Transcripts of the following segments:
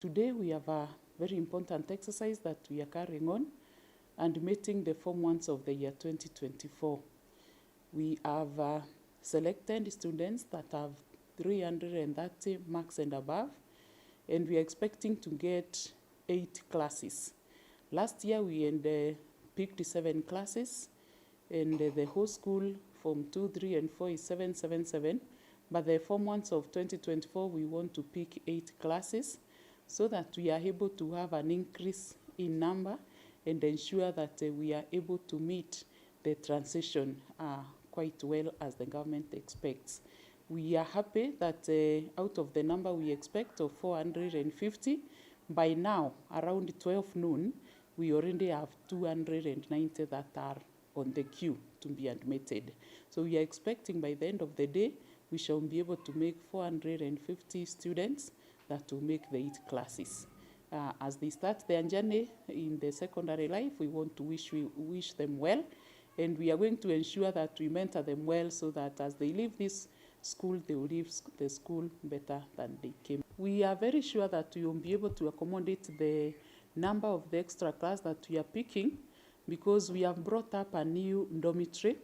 Today we have a very important exercise that we are carrying on and meeting the Form 1s of the year 2024. We have selected students that have 330 marks and above, and we are expecting to get 8 classes. Last year we had picked 7 classes, and the whole school from 2, 3, and 4 is 777. But the Form 1s of 2024, we want to pick 8 classes so that we are able to have an increase in number and ensure that we are able to meet the transition quite well as the government expects. We are happy that out of the number we expect of 450, by now, around 12 noon, we already have 290 that are on the queue to be admitted. So we are expecting by the end of the day, we shall be able to make 450 students that will make the 8 classes. As they start their journey in the secondary life, we want to wish them well, and we are going to ensure that we mentor them well so that as they leave this school, they will leave the school better than they came. We are very sure that we will be able to accommodate the number of the extra class that we are picking, because we have brought up a new dormitory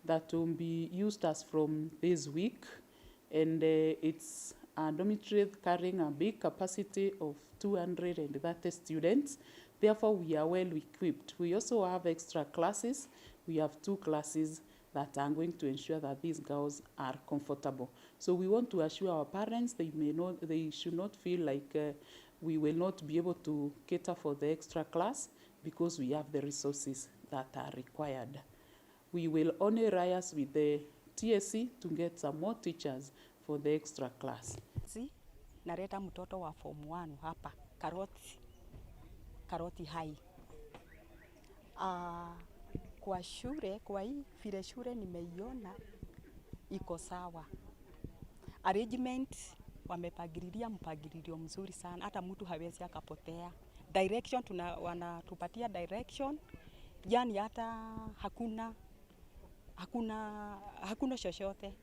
that will be used as from this week, and it's a dormitory carrying a big capacity of 230 students. Therefore, we are well equipped. We also have extra classes. We have 2 classes that are going to ensure that these girls are comfortable. So we want to assure our parents they may not, they should not feel like we will not be able to cater for the extra class, because we have the resources that are required. We will only liaise with the TSC to get some more teachers for the extra class. Si, naleta mtoto wa Form 1 hapa Karoti High. Kwa shule, kwa hii vile shule nimeiona iko sawa. Arrangement wamepangililia mpangilio mzuri sana, hata mtu hawezi akapotea. Direction wanatupatia direction, yani hata hakuna chochote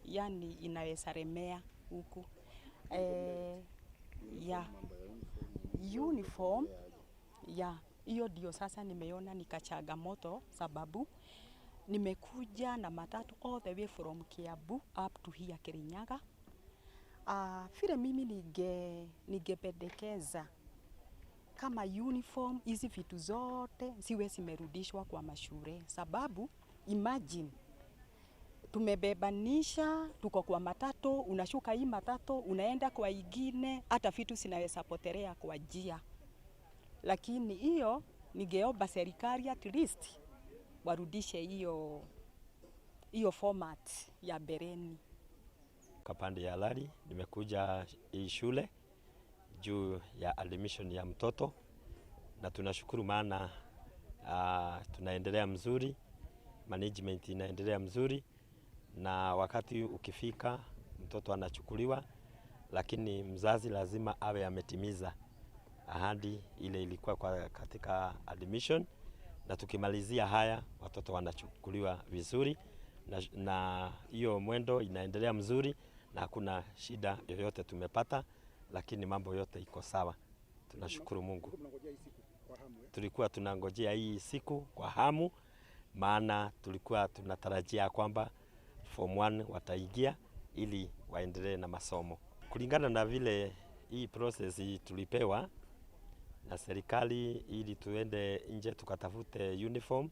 yani inaweza remea huku. Ya uniform ya hiyo ndio sasa nimeona ni kachangamoto, sababu nimekuja na matatu all the way from Kiambu up to here Kirinyaga. Vile mimi ningependekeza kama uniform hizi vitu zote ziwe zimerudishwa kwa mashule, sababu imagine tumebebanisha, tuko kwa matatu, unashuka hii matatu unaenda kwa ingine, hata vitu zinaweza potelea kwa njia. Lakini hiyo ningeomba serikali at least warudishe hiyo format ya mbeleni. Kapande ya Lari, nimekuja hii shule juu ya admission ya mtoto, na tunashukuru maana tunaendelea mzuri, management inaendelea mzuri, na wakati ukifika mtoto anachukuliwa, lakini mzazi lazima awe ametimiza ahadi ile ilikuwa katika admission, na tukimalizia haya watoto wanachukuliwa vizuri, na hiyo mwendo inaendelea mzuri na hakuna shida yoyote tumepata, lakini mambo yote iko sawa. Tunashukuru Mungu. Tulikuwa tunangojea hii siku kwa hamu, maana tulikuwa tunatarajia kwamba Form 1 wataingia ili waendelee na masomo. Kulingana na vile hii process tulipewa na serikali ili tuende nje tukatafute uniform,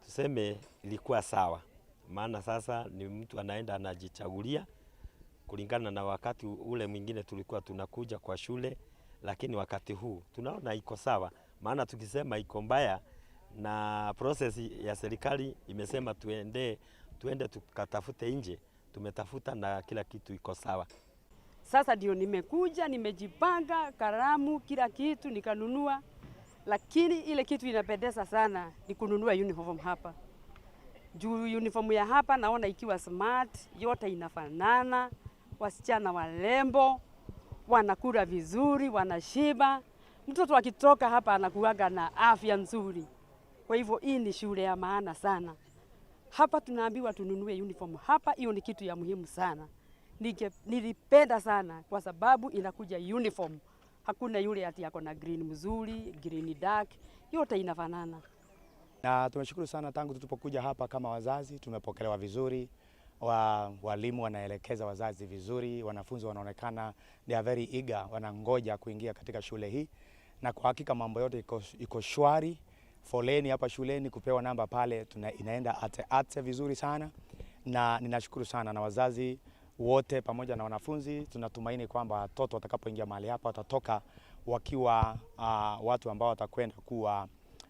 tuseme ilikuwa sawa, maana sasa ni mtu anaenda anajichagulia kulingana na wakati ule mwingine tulikuwa tunakuja kwa shule, lakini wakati huu tunaona iko sawa, maana tukisema iko mbaya na process ya serikali imesema tuende tukatafute nje, tumetafuta na kila kitu iko sawa. Sasa ndio nimekuja, nimejipanga, kalamu, kila kitu nikanunua, lakini ile kitu inapendeza sana ni kununua uniform hapa. Juu uniform ya hapa naona ikiwa smart, yote inafanana, wasichana warembo, wanakula vizuri, wanashiba. Mtoto akitoka hapa anakuwaga na afya nzuri. Kwa hivyo hii ni shule ya maana sana. Hapa tunaambiwa tununue uniform hapa, hiyo ni kitu ya muhimu sana. Nilipenda sana kwa sababu inakuja uniform. Hakuna yule ati ako na green mzuri, green dark, yote inafanana. Na tumeshukuru sana tangu tulipokuja hapa kama wazazi, tumepokelewa vizuri. Walimu wanaelekeza wazazi vizuri, wanafunzi wanaonekana they are very eager, wanangoja kuingia katika shule hii, na kwa hakika mambo yote iko shwari. Foleni hapa shuleni kupewa namba pale inaenda ate ate vizuri sana, na ninashukuru sana na wazazi wote pamoja na wanafunzi. Tunatumaini kwamba watoto watakapoingia mahali hapa watatoka wakiwa watu ambao watakwenda kuwa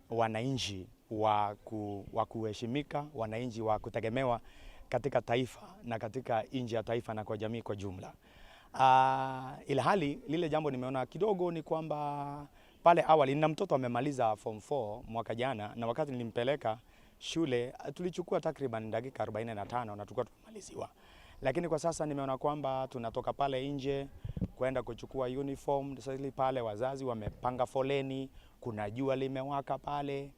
wananchi wa kuheshimika, wananchi wa kutegemewa katika taifa na katika nje ya taifa na kwa jamii kwa jumla. Ilhali lile jambo nimeona kidogo ni kwamba pale awali nina mtoto amemaliza form 4 mwaka jana, na wakati nilimpeleka shule tulichukua takriban dakika 45 na tulikuwa tumemaliziwa. Lakini kwa sasa nimeona kwamba tunatoka pale nje kwenda kuchukua uniform. Sasa ili pale wazazi wamepanga foleni, kuna jua limewaka pale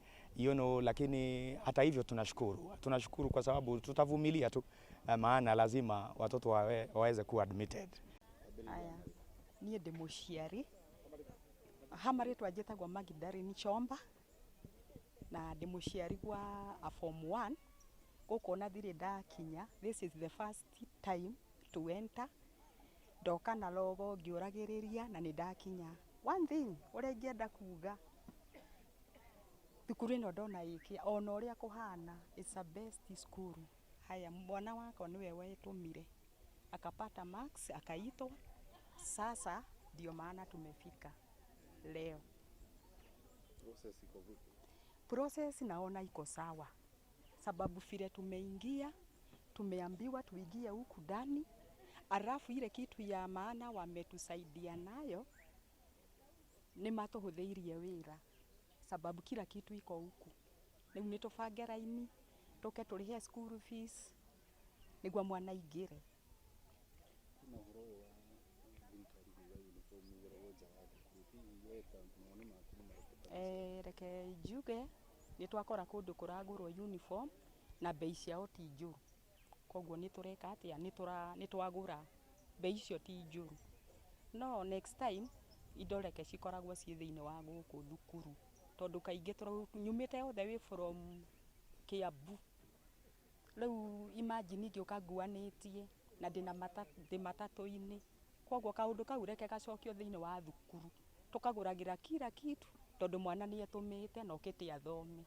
lakini hata hivyo tunashukuru. Tunashukuru kwa sababu tutavumilia tu, maana lazima watoto waweze kuwa admitted. Aya, niĩ ndĩ mũciari ha marĩtwa njĩtagwo Magdalene Chomba na ndĩ mũciari wa a form 1 gũkũ ona ndirĩ ndakinya. This is the first time to enter. Ndoka na logo ngĩũragĩrĩria na nĩ ndakinya. One thing ũrĩa ingĩenda kuga, thukuru ĩno ndona ĩkĩa ona ũrĩa kũhana, it's a best school. Haya, mwana wakwa nĩwe wetũmire akapata marks akaitwa, sasa ndio maana tumefika leo. Process iko vipi? Process naona iko sawa, sababu vile tumeingia tumeambiwa tuingie huku ndani, alafu ile kitu ya maana wametusaidia nayo nĩ matũhũthĩirie wĩra, sababu kila kitu iko huku. Rĩu nĩ tũbange raini tũke tũrĩhe school fees nĩguo mwana aingĩre. Kuna ũhoro ũyũ wa thirikari kuga uniform igũragwo nja wa thukuru, hihi we ta mawoni maku nĩ marĩkũ ta Reke njuge nĩ twakora kũndũ kũragũrwo uniform na bei ciao ti njũru, koguo nĩ tũreka atĩa, nĩ twagũra, bei icio ti njũru, no next time indo reke cikoragwo ciĩ thĩinĩ wa gũkũ thukuru, tondũ kaingĩ nyumĩte all the way from Kiambu. Rĩu imagine ingĩũka nguanĩtie na ndĩ matatũ-inĩ, koguo kaũndũ kau reke gacokio thĩinĩ wa thukuru, tũkagũragĩra kila kitu tondũ mwana nĩ etũmĩte na okĩte athome.